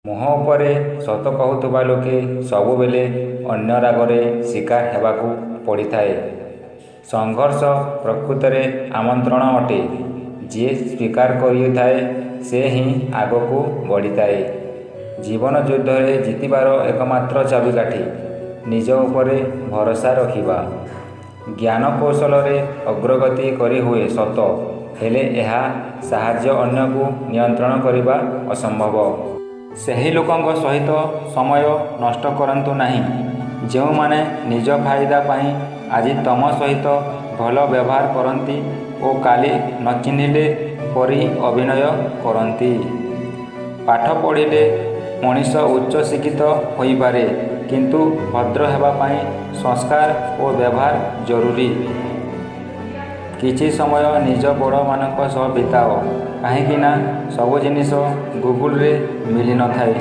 ମୁହଁ ଉପରେ ସତ କହୁଥିବା ଲୋକେ ସବୁବେଳେ ଅନ୍ୟ ରାଗରେ ଶିକାର ହେବାକୁ ପଡ଼ିଥାଏ। ସଂଘର୍ଷ ପ୍ରକୃତରେ ଆମନ୍ତ୍ରଣ ଅଟେ, ଯିଏ ସ୍ୱୀକାର କରିଥାଏ ସେ ହିଁ ଆଗକୁ ବଢ଼ିଥାଏ। ଜୀବନ ଯୁଦ୍ଧରେ ଜିତିବାର ଏକମାତ୍ର ଚାବିକାଠି, ନିଜ ଉପରେ ଭରସା ରଖିବା। ଜ୍ଞାନ କୌଶଳରେ ଅଗ୍ରଗତି କରିହୁଏ ସତ, ହେଲେ ଏହା ସାହାଯ୍ୟ ଅନ୍ୟକୁ ନିୟନ୍ତ୍ରଣ କରିବା ଅସମ୍ଭବ। ସେହି ଲୋକଙ୍କ ସହିତ ସମୟ ନଷ୍ଟ କରନ୍ତୁ ନାହିଁ, ଯେଉଁମାନେ ନିଜ ଫାଇଦା ପାଇଁ ଆଜି ତମ ସହିତ ଭଲ ବ୍ୟବହାର କରନ୍ତି ଓ କାଲି ନଚିହ୍ନିଲେ ପରି ଅଭିନୟ କରନ୍ତି। ପାଠ ପଢ଼ିଲେ ମଣିଷ ଉଚ୍ଚ ଶିକ୍ଷିତ ହୋଇପାରେ, କିନ୍ତୁ ଭଦ୍ର ହେବା ପାଇଁ ସଂସ୍କାର ଓ ବ୍ୟବହାର ଜରୁରୀ। କିଛି ସମୟ ନିଜ ବଡ଼ ମାନଙ୍କ ସହ ବିତାଅ, କାହିଁକି ନା ସବୁ ଜିନିଷ ଗୁଗୁଲ ରେ ମିଳିନଥାଏ।